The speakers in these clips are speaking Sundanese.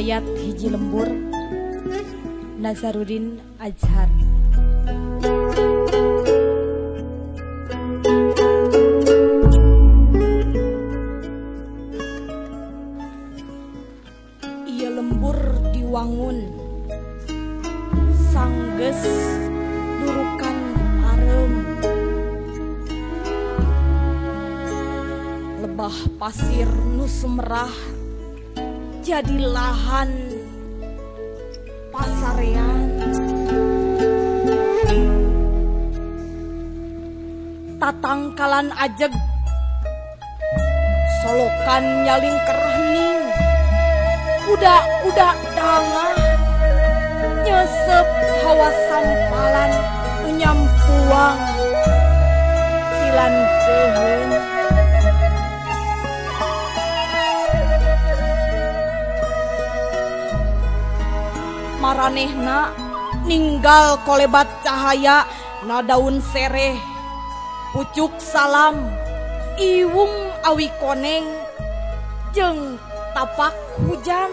Riwayat hiji lembur, Nazaruddin Azhar. Ieu lembur diwangun sanggeus durukan pareum, lebah pasir nu sumerah jadi lahan pasarean. Tatangkalan ajeg, solokan nyalingker hening, kuda-kuda dangah nyesep hawa sampalan nyampuang silan keuheung. Maranehna ninggal kolebat cahaya na daun sereh, pucuk salam, iwung awi koneng, jeung tapak hujan.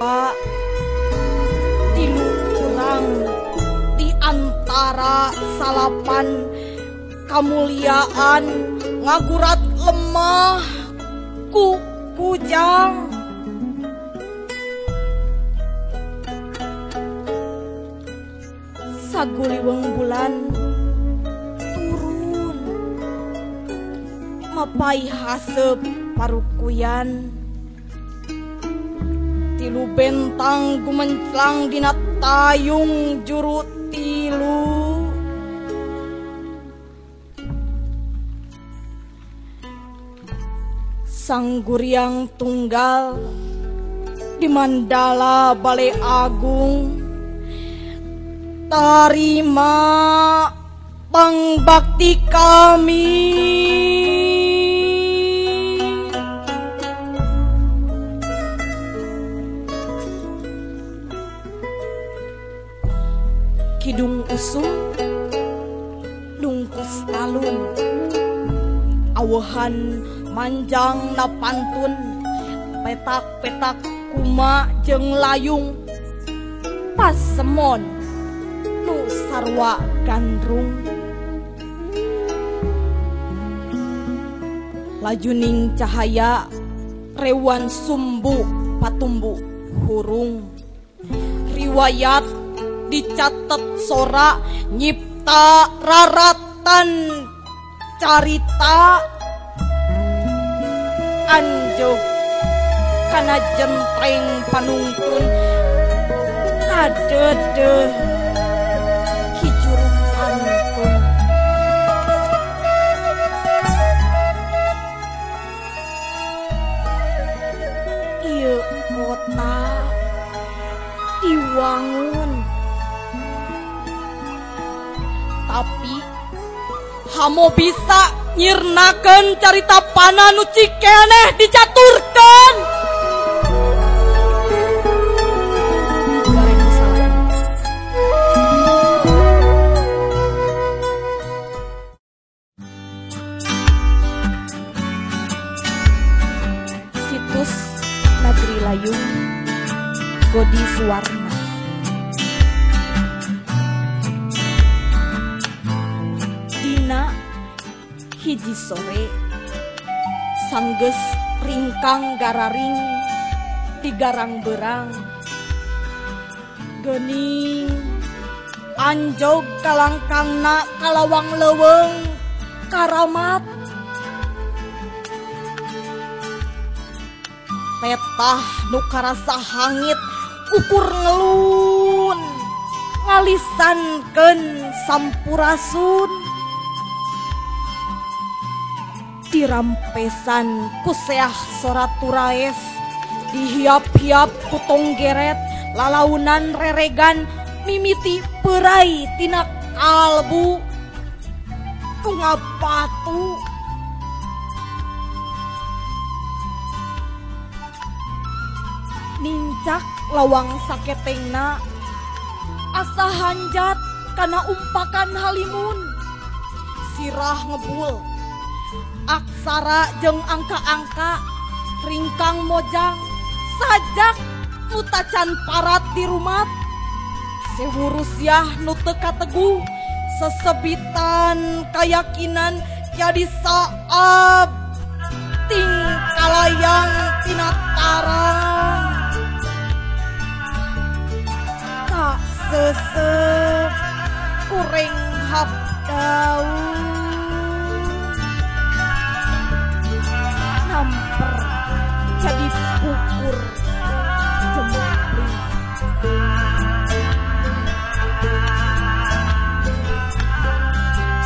Pak tilu kurang di antara salapan kamuliaan ngagurat lemah ku kujang. Saguliweng bulan turun mapai haseup parukuyan, tilu bentang gumenclang dina tayung juru tilu. Sangguriang tunggal di mandala Balai Agung, tarima pangbakti kami. Kidung usum nungkus talun, awehan manjang na pantun, petak-petak kuma jeung layung, pasemon nu sarwa gandrung. Lajuning cahaya rewan sumbu patumbu hurung, riwayat dicatet sora nyipta raratan carita. Anjog kana jenteng panungtun kadedeh hijur pantun. Ieu kota diwangun, tapi hamo bisa nyirnakeun carita pana nu cikeneh dicaturkeun. 2009. Situs Negeri Layung, Godi Suwarna. Dina hiji sore, sanggeus ringkang gararing di garang berang, geuning anjog kalangkangna kalawang leuweung karamat. Petah nu karasa hangit ukur ngelun ngalisankeun sampurasun, dirampesan ku seah sora turaes, dihiap-hiap ku tonggeret, lalaunan reregan mimiti peurai tina kalbu nu ngabatu. Nincak lawang saketengna asa hanjat kana umpakan halimun. Sirah ngebul aksara jeung angka-angka ringkang mojang sajak nu tacan parat di rumah sewu rusiah nu teu kateguh sesebitan kayakinan jadi saab ting kalayang tina tarang tak sesep kureng hap daun namper jadi bukur jempling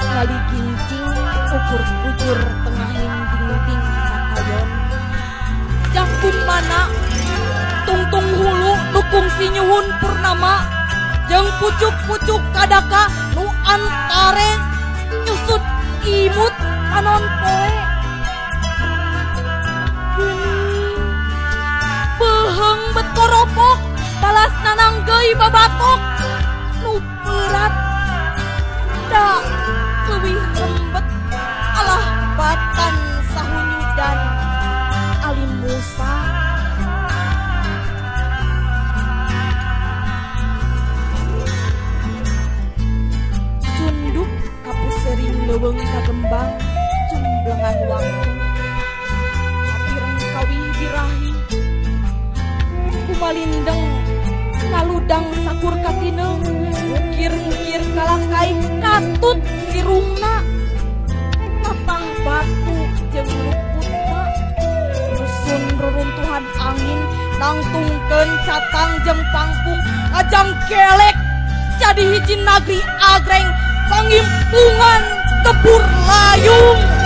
kali gincing ukur bujur tengahin dinding sakayon jangkung mana tungtung hulu dukung sinyuhun purnama jeung pucuk-pucuk kadaka nu antare nyusut imut panon poe geuning beuheung bet koropok balas nananggeui babatok nu beurat da leuwih rembet alah batan sahunyudan alim Musa cunduk kapusering leuweung kagembang cumblengan waktu kapireng kawih birahi kumalindeng ngaludang sakur katineung ngukir-ngukir kalakai katut sirungna tatah batu jeung luputna nyusun reruntuhan angin nangtungkeun catang jeung pangpung ngajang kelek jadi hiji nagri agreng pangimpungan kebur layung.